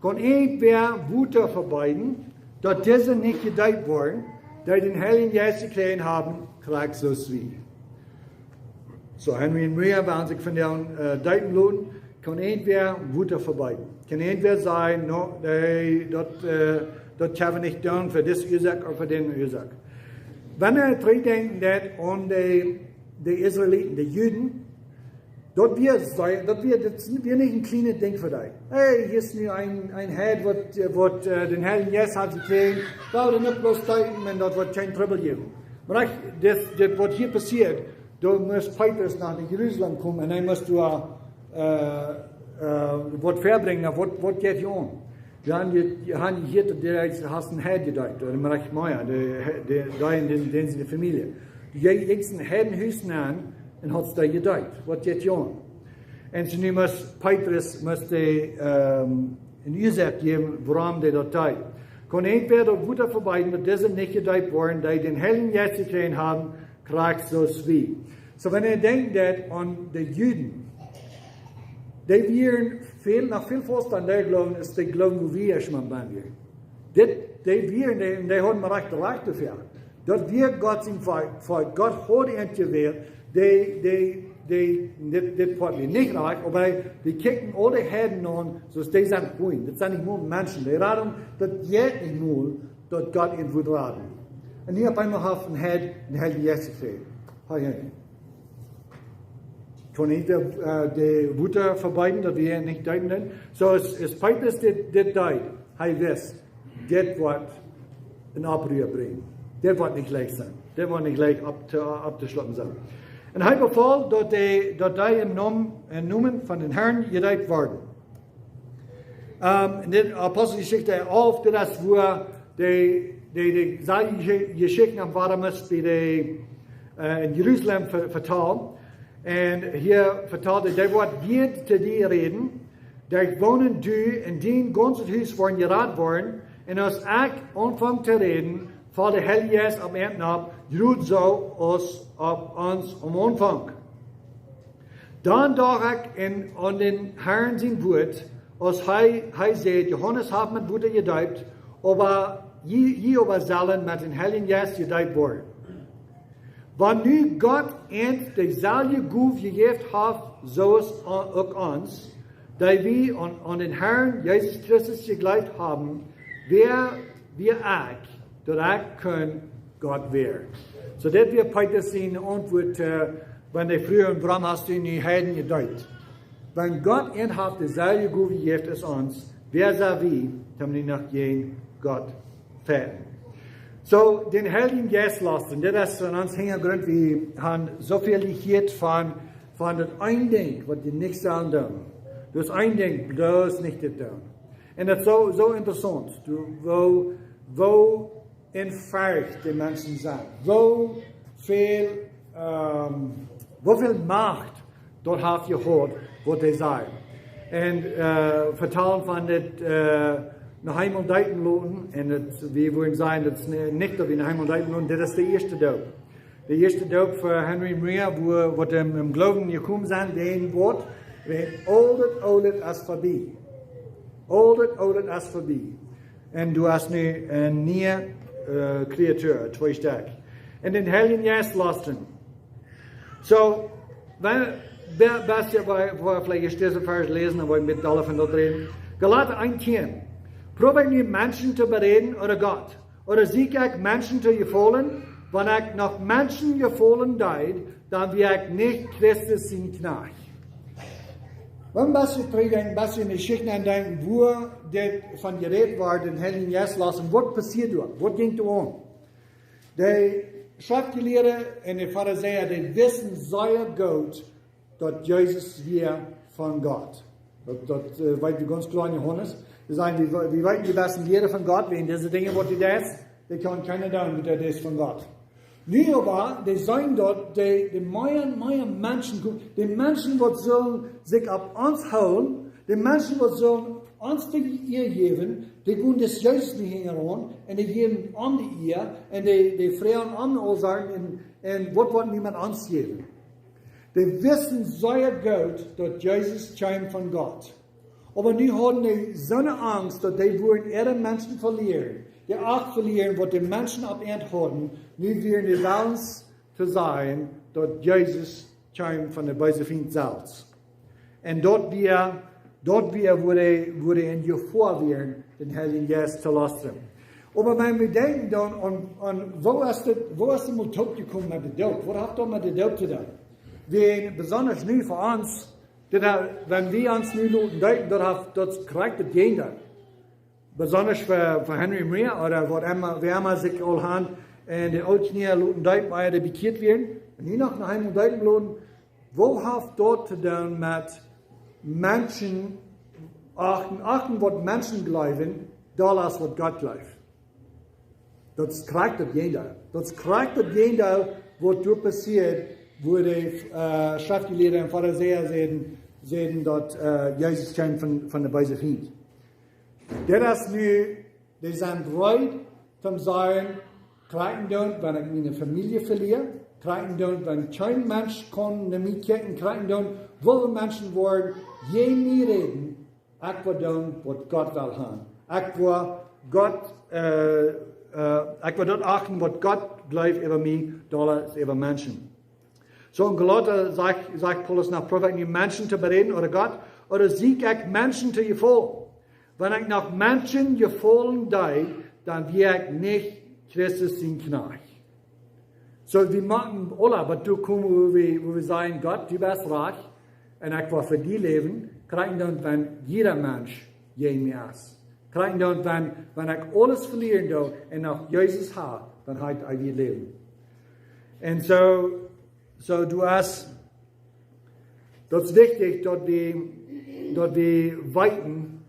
Kaun irjentwäa Wota vebeeden, daut dise nich jedeept woaren, dee dän Heiljen Jeist jekjräajen haben, krakjt soo aus wie? Soo, Henry un Maria wellen sikj vondoag, äh, deepen loten, kaun irjentwäa Wota vebeeden? Kaun irjentwäa sajen: No, dee, daut, äh, daut kjenn wie nich doonen fa dise Uasoak ooda fa dee Uasoak? Wan wie trigj denkjen daut aun de, de Israeliten, de Juden, Daut wia, daut wia, daut wia nich een kjlienet Dinkj fa dee. Hey, hia es nu een, een Heid waut, waut, äh, dän Heiljen Jeist haft jekjräajen. Well wie dan uk bloos deepen un daut woat kjeen Trubbel jäwen. Oba dit, dit waut hia passieet, doa must Petrus no Jerusalem komen un hee must doa, äh, äh, waut väabrinjen, waut, waut jeit hia aun. Wie haben je-, haben jehieet daut dee haft een Heid jedeept, ooda mea, mea, de, de, dee en dän, dän siene Famielje. Dee jinkj en een Heidenhus nenn un haft doa jedeept. Waut jeit hia aun? Un soo nu must Petrus, must dee, ähm, een Uasoak jäwen, wuarom dee daut deed. Kaun irjentwäa daut Wota vebieden, daut dise nich jedeept woaren, dee dän Heiljen Jeist jekjräajen haben, krakjt soo aus wie. Soo, wan eena denkjt daut aun de Juden, dee wieren väl, noch väl fasta aun dän Gloowen aus dän Gloowen, wua wie ieescht mol bennen wieren. Dit, dee wieren, dee, dee hauden mea rajcht, rajcht doafäa. Daut wia Gott sien Volkj, Volkj. Gott haud an jewält, dee, dee, dee, dit, dit Volkj wia nich rajcht, oba dee kjikjten aule Heiden aun, soo aus dee sent Hunden. Daut sent nich mol Menschen. Dee raden, daut jeit nich mol, daut Gott an wudd raden. Un nu opp eemol haft een Heid, een Heiljen Jeist jekjräajen. Hei, hei. Kaun irjentwäa, äh, daut Wota vebieden, daut wie nich deepen doonen? Soo aus, aus Petrus dit, dit deed, hee wist, dit woat een Oppruhr brinjen. Dit woat nich leicht sennen. Dit woat nich leicht opp to, opptoschlucken sennen. Un hee befool daut dee, daut dee em Nomen, em Nomen von dän Herrn jedeept worden. Ähm, en de Aposteljeschicht alf, daut es wua dee, dee, dee selwje Jeschicht aun Wadames bie dee, äh, en Jerusalem ve-, vetalt. Un hia vetalt hee, dee woat wada to die räden, derch wonen du un dien gaunzet Hus woaren jerat woaren, un aus ekj aunfunk to räden, foll de Heilje Jeist opp an nopp, jrod soo aus opp ons aum Aunfank. Dan docht ekj aun, aun dän Herrn sien Wuat, aus hee, hee säd: Johanes haft met Wota jedeept, oba jie, jie oba sellen met dän Heiljen Jeist jedeept woaren. Wan nu Gott an deeselwje Gow jejäft haft, soo aus uk ons, dee wie aun, aun dän Herrn Jesus Christus jejleeft haben, wäa, wäa ekj, daut ekj kunn Gott wäaren. Soo, dit wia Petrus siene Auntwuat, äh, wan dee fruagen: Wuarom hast du nu Heiden jedeept? Wan Gott an haft deeselwje Gow jejäft aus ons, wäa sent wie, om nu noch jäajen Gott to fajchten? Soo, dän Heiljen Jeist losten, dit es von ons Hinjagrunt, wie haben soo väl jehieet von, von daut eene Dinkj, waut wie nich sellen doonen. Daut eene Dinkj, bloos nich dit doonen. Un daut es soo, soo interessaunt, du, woo, woo en Forcht de Menschen sent. Woo väl, ähm, woo väl Macht daut haft jehaut, waut dee säden. Un, äh, vetalen von dit, äh, noch eemol deepen loten. Un daut, wie wudden sajen, daut es ni-, nich daut wie noch eemol deepen loten. Dit es de ieeschte Doop. De ieeschte Doop fa Henry Mria, wua, waut em, em Gloowen jekomen sent, dee woat, wan aul daut Oole es verbie. Aul daut Oole es verbie. Un du best nu eene niee, äh, Kreatua, twee Stekj. Un dän Heiljen Jeist losten. Soo, wan, be-, best du bie, wua veleicht ieescht dise Varsch läsen, dan woa ekj met aule von daut räden. Galata eent tieen. Proow ekj nu Menschen to beräden ooda Gott? Ooda sieekj ekj Menschen to jefaulen? Wan ekj noch Menschen jefaulen deed, dan wia ekj nich Christus sien Kjnajcht. Wan best du trigj denkjen, best du en de Jeschicht aundenkjen, wua dit von jerät woat, dän Heiljen Jeist losten, waut passieed doa? Waut jinkj doa aun? De Schreftjelieede un de Farisäa, dee wisten sea goot, daut Jesus wia von Gott. Daut, daut, äh, weet wie gaunz kloa en Johanes. Dee sajen, wie, wie weeten, dee wisten, wia von Gott, wäajen dise Dinja, waut hee deed, dee kaun kjeena doonen, daut es von Gott. Nu oba, dee sajen daut, dee, dee mea un mea Menschen komen, dee Menschen, waut sellen sikj opp ons hoolen, dee Menschen, waut sellen ons de Ea jäwen, dee gonen dis Jesus nich hinjaraun, un dee jäwen am de Ea, un dee, dee froagen am aul Sachen, un, un waut woat nienich ons jäwen. Dee wisten sea goot, daut Jesus kjeem von Gott. Oba nu hauden dee soone Angst, daut dee wudden äare Menschen velieren, de Acht velieren, waut de Menschen opp an hauden. Nu wieren dee wellens to sajen, daut Jesus kjeem von dän beesen Fient selfst. Un daut wia, daut wia, wua dee, wua dee en Jefoa wieren, dän Heiljen Jeist to lastren. Oba wan wie denkjen dan aun, aun, woo es dit, woo es dit mol toopjekomen met de Doop? Waut haft daut met de Doop to doonen? Wäajen besondasch nu fa ons, daut ha-, wan wie ons nu loten deepen, daut haft, daut kjricht daut Jäajendeel. Besondasch fa, fa Henry Meier ooda waut emma, wäa emma sikj aul han en de Ooltkolonie loten deepen, ea dee bekjieet wieren, un nu noch, noch eemol deepen loten, waut haft daut to doonen met Menschen, achten, achten waut Menschen jleewen, dolla aus waut Gott jleeft? Daut kjricht daut Jäajendeel. Daut kjricht daut Jäajendeel waut doa passieet, wua de, äh, Schreftjelieede un Farisäa säden, säden daut, äh, Jesus kjeem von, von de beese Fient. Dit es nu, dee sent reed toom sajen, kjricht daut, wan ekj miene Famielje velia, kjricht daut, wan kjeen Mensch kaun no mie kjikjen, kjricht daut, woo Menschen woaren jäajen mie räden, ekj woa doonen waut Gott well han. Ekj woa Gott, äh, äh, ekj woa daut achten waut Gott jleeft äwa mie, dolla aus äwa Menschen. Soo en Galata sajcht, sajcht Paulus noch, proow ekj nu Menschen to beräden ooda Gott, ooda sieekj ekj Menschen to jefaulen? Wan ekj noch Menschen jefaulen deed, dan wia ekj nich Christus sien Kjnajcht. Soo, wie motten aula, waut doa komen, wua wie, wua wie sajen, Gott, du best rajcht, un ekj well fa die läwen, kjricht daut, wan jieda Mensch jäajen mie es. Kjricht daut, wan, wan ekj aules velieren doo un noch Jesus ha, dan ha ekj eewjet Läwen. Un soo, soo, du hast, daut es wichtich, daut wie, daut wie weeten,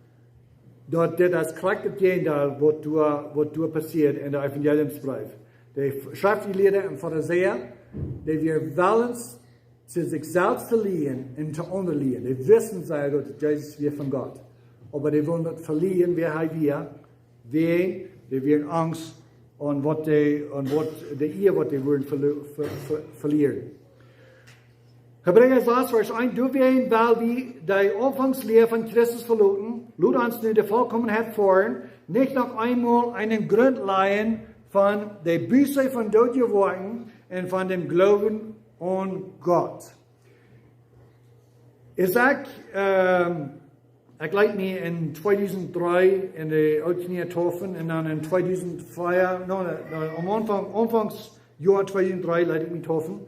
daut dit es kjricht daut Jäajendeel waut doa, waut doa passieet en de Evangeliumsbreef. De Schreftjelieede un Farisäa, dee wieren wellens, sikj selfst to lieen un to aundre lieen. Dee wisten sea daut Jesus wia von Gott. Oba dee wullen daut velieren, wäa hee wia, wäajen dee wieren angst aun waut dee, aun waut de Ea waut dee wudden velu-, ve-, ve-, velieren. Hebräa sas, Varsch eent, doawäajen, wiels wie de Aunfangslia von Christus veloten, lot ons nu de Volkomenheit foaren, nich noch eemol eenen Grunt lajen von de Buss von doodje Woakjen un von däm Gloowen aun Gott. Es ekj, ähm, ekj leet mie en tweedusent dree en de Ooltkolonie deepen un dan en tweedusent vea, no, no, no, aum Aunfank, Aunfanksjoa tweedusent dree leet ekj mie deepen.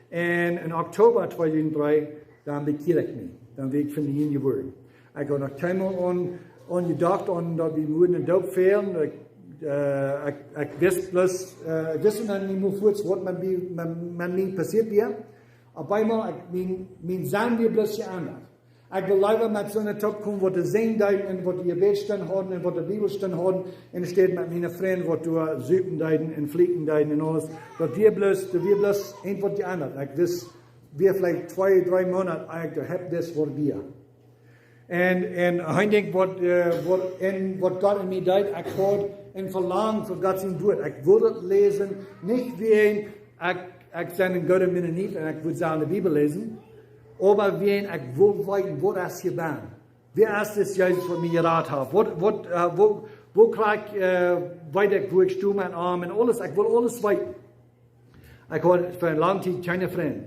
Un en Oktoba tweedusent dree, dan bekjieed ekj mie. Dan wia ekj von de Jugend jeworden. Ekj haud noch kjeenmol aun, aun jedocht, aun daut wie wudden doop fälen. Ekj, äh, ekj, ekj wist bloos, äh, ekj wist noch nich mea fuaz waut met mie, met, met mie passieet wia. Opp eemol, ekj, mien, mien Senn wia bloos jeendat. Ekj wull leewa met soone toopkomen waut dee sinjen deeden un waut dee Jebädstund hauden un waut dee Bibelstund hauden, enne Städ met miene Frind waut doa supen deeden un flieekjen deeden un aules. Daut wia bloos, daut wia bloos irjent waut jeendat. Ekj wist, wia veleicht twee, dree Moonat, ekj haud dit waut wia. Un, un een Dinkj waut, äh, waut, un waut Gott en mie deed, ekj haud een Velangen fa Gott sien Wuat. Ekj wull daut läsen, nich wäajen ekj, ekj sie een gooda Mennonit un ekj wull selfst de Bibel läsen, oba wäajen ekj wull weeten, waut es hia bennen? Wäa es dis Jesus waut mie jerat haft? Waut, waut, äh, woo, woo kjrie ekj, äh, weet ekj, woo ekj sto met am un aules? Ekj wull aules weeten. Ekj haud fa eene lange Tiet kjeene Frind.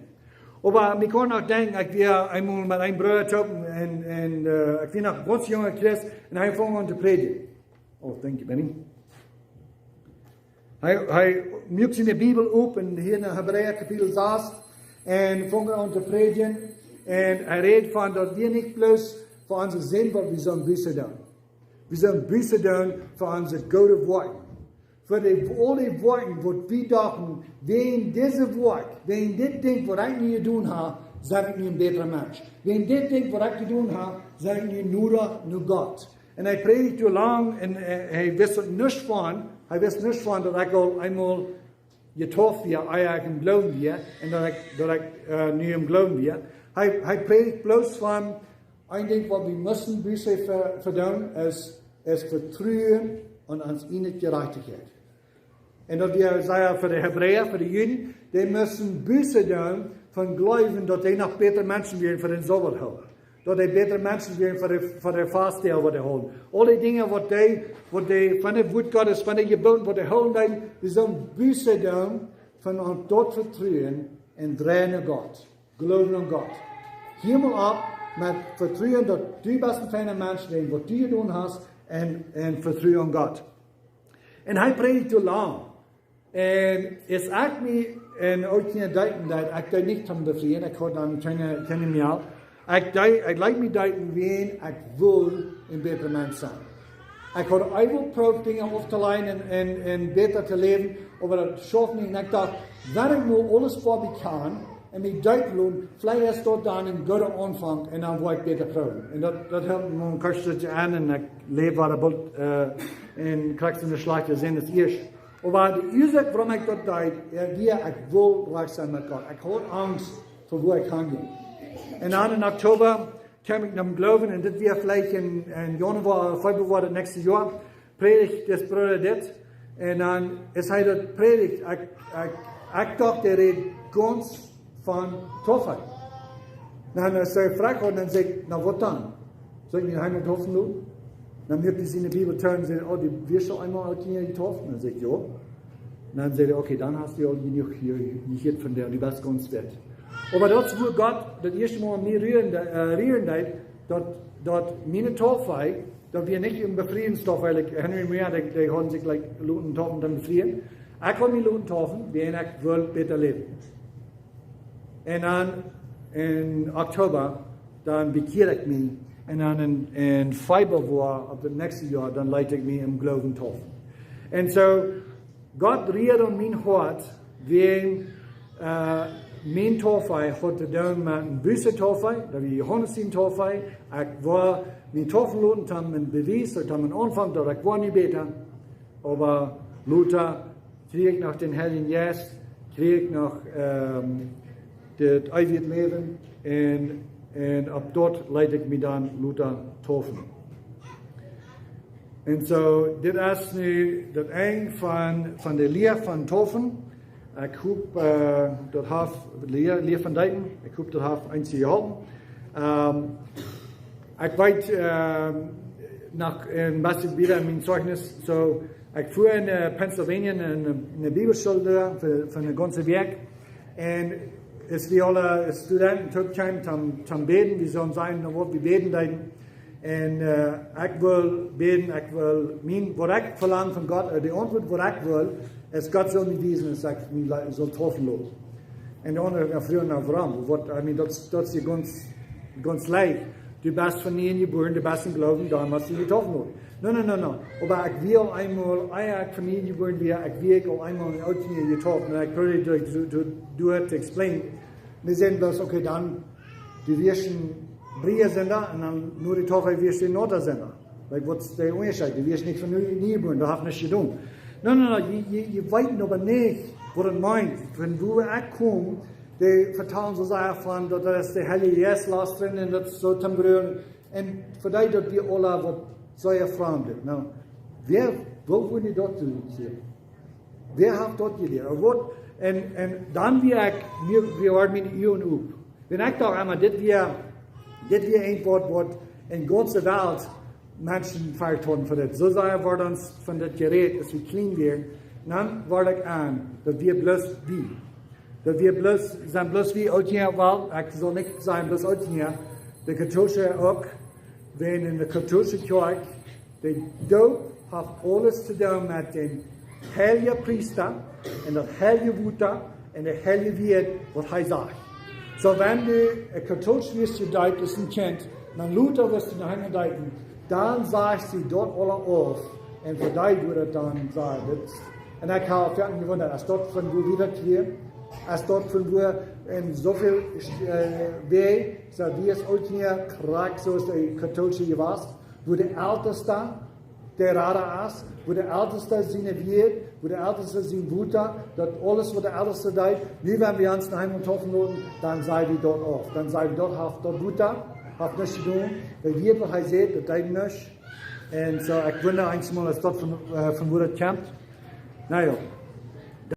Oba ekj kaun noch denkjen, ekj wia eemol met een Brooda toop un, un, äh, ekj wia noch gaunz junga Christ un hee funk aun to prädjen. Oh, thank you, Benny. Hee, hee muak siene Bibel op un hia en Hebräa Kapitel sas un funk aun to prädjen. Un hee räd von daut wie nich bloos fa onse Sind, oba wie sellen Buss doonen. Wie sellen Buss doonen fa onse goode Woakjen. Fa de, aul dee Woakjen waut wie dochten, wäajen dise Woakj, wäajen dit Dinkj waut ekj nu jedonen hab, sie ekj nu een bätra Mensch. Wäajen dit Dinkj waut ekj jedonen hab, sie ekj nu noda no Gott. Un hee prädicht soo lang un, äh, hee wist nuscht von, hee wist nuscht von daut ekj aul eemol jedeept wia, ea ekj em Gloowen wia, un daut ekj, daut ekj, äh, nu em Gloowen wia. Hee, hee prädicht bloos von een Dinkj waut wie musten Buss fa, fa doonen, es, es Vetruen aun ons ieejne Jerajchtichkjeit. Un daut wia, saj ekj, fa de Hebräa, fa de Juden, dee musten Buss doonen von jleewen daut dee noch bätre Menschen wieren fa dän Sabat hoolen. Daut dee bätre Menschen wieren fa de, fa de Fastdach waut dee hoolen. Aul dee Dinja waut dee, waut dee von daut Wuat Gottes, von de Jebooten waut dee hoolen deeden, dee sullen Buss doonen von aun daut Vetruen un dreien no Gott. Gloowen aun Gott. Hia mol opp met Vetruen daut du best een feina Mensch, wäajen waut du jedonen hast, un, un Vetruen aun Gott. Un hee prädicht soo lang. Un es ekj mie en Oakjinja deepen deed, ekj deed nich toom befrieen, ekj haud dan kjeene, kjeene Mejal. Ekj deed, ekj leet mie deepen wiels ekj wull een bätra Mensch sennen. Ekj haud eewich proowt Dinja auftoläwen un, un, un bäta to läwen, oba daut schauft nich. Un ekj docht, wan ekj mau aules fa mie kaun un mie deepen lot, veleicht es daut dan een gooda Aunfank un dan woa ekj bäta proowen. Un daut, daut hilt mie een kwartje aun un ekj läw wada boolt, äh, un kjrieech soone schlajchte Senn aus ieescht. Oba de Uasoak, wuarom ekj daut deed, äh, wia, ekj wull rajcht sennen met Gott. Ekj haud Angst fa wua ekj hanjinj. Un dan en Oktoba kjeem ekj nom Gloowen un dit wia veleicht en, en Januoa, Februoa daut näakjste Joa, prädicht dis Brooda dit. Un dan es hee daut prädicht, ekj, ekj, ekj docht, hee räd gaunz von Taufe. Dan es hee froag un dan säd ekj, na waut dan? Saul ekj mie eemol taufen loten? Dan muak hee siene Bibel too un säd, oh, du best aul eemol Oakjinja jetauft? Dan säd ekj, jo. Dan säd hee, okay, dan hast du aul jenuach hia, hia von dee, du best gaunz weit. Oba daut es wua Gott daut ieeschte Mol mie rieren, äh, rieren deed, daut, daut miene Taufe, daut wia nich een Befrieenstaufe, wiels Henry Moore, dee, dee hauden sikj like, loten taufen un dan befrieen. Ekj haud mie loten taufen, wiels ekj wull bäta läwen. Un dan en Oktoba, dan bekjieed ekj mie. Un dan en, en Februoa, opp daut näakjste Joa, dan leet ekj mie em Gloowen taufen. Un soo, Gott rieed aun mien Hoat, wiels, äh, mien Taufe haud to doonen met eene Bußtaufe, daut wia Johanes siene Taufe. Ekj wull mie taufen loten, toom een Bewies, toom een Aunfank, daut ekj wull nu bäta. Oba lota kjrieech ekj noch dän Heiljen Jeist, kjrieech ekj noch, ähm, daut eewje Läwen un, un opp daut leet ekj mie dan lota taufen. Un soo, dit es nu daut Enj von, von de Lia von Taufen. Ekj hop, äh, daut haft, Lia, Lia von Deepen, ekj hop, daut haft eenje jeholpen. Ähm, ekj weet, ähm, noch een bät wieda en mien Zeichnis. Soo, ekj fua en, äh, Pennsylvania en, en, en Bibelschool doa fa, fa eene gaunze Wäakj. Un aus wie aule Studenten toopkjeemen toom, toom bäden, wie sullen sajen, na waut wie bäden deeden. Un, äh, ekj wull bäden, ekj wull mien, waut ekj velang von Gott, äh, de Auntwuat waut ekj wull, es Gott sull mie wiesen, daut ekj mie le-, sull taufen loten. Un de aundre fruagen, na wuarom, waut, I mean, daut, daut es gaunz, gaunz leicht. Du best von nieem jebuaren, du best em Gloowen, dan motst du die taufen loten. No, no, no, no. Oba ekj wia aul eemol, ea ekj von nieem jebuaren wia, ekj wia aul eemol en Oakjinja jetauft. Un ekj proowd daut to, to, to explain. Dee säden bloos, okay, dan, du wieescht een Briasinda un dan no de Taufe wieescht du een Notasinda. Like, waut es de Unjascheet? Du wieescht nich von nie, nie jebuaren, daut haft nuscht jedonen. No, no, no, jie, jie, jie weeten oba nich, waut daut meent. Von wua ekj kom, dee vetalen soo sea von, daut, daut es de Heilje Jeist lastren un daut es soo toom Gruelen. Un fa dee daut wia aula waut sea framd. No, wäa, woo wudden dee daut doonen hia? Wäa haft daut jelieet? Ooda waut? Un, un dan wia ekj, wia, wia miene Uagen op. Wan ekj docht, emma, dit wia, dit wia een Wuat, waut en gaunze Welt Menschen vehaft hauden fa dit. Soo sea wort ons von dit jerät, aus wie kjlien wieren. Dan wort ekj aun, daut wia bloos wie. Daut wia bloos, sent bloos wie Oakjinja, well, ekj saul nich sajen bloos Oakjinja, de Katolsche uk, wan en de Katolsche Kjoakj, de Doop haft aules to doonen met dän heiljen Priesta un daut heilje Wota un de heilje Wieed waut hee sajcht. Soo, wan du, äh, Katolsch wieescht jedeept aus een Kjint, dan lota woascht du no Himmel deepen, dan sajcht see daut aula auf. Un fa dee wudd daut dan sajen, dit, un ekj hab foaken jewundat, es daut von wua wie daut hia, es daut von wua en sooväl, äh, Wäaj, soo wie es uk hia, krakjt soo aus de Katolsche jewast, wua de Eltesta de Rada es, wua de Eltesta siene Wieed, wua de Eltesta sien Wota, daut aules waut de Eltesta deed, nu wan wie ons no Himmel taufen loten, dan saj wie daut auf. Dan saj wie daut haft daut Wota, haft nuscht jedonen, de Wieed waut hee säd, daut deed nuscht. Un soo, ekj wunda eenjemol aus daut von, äh, von wua daut kjemt. Na jo,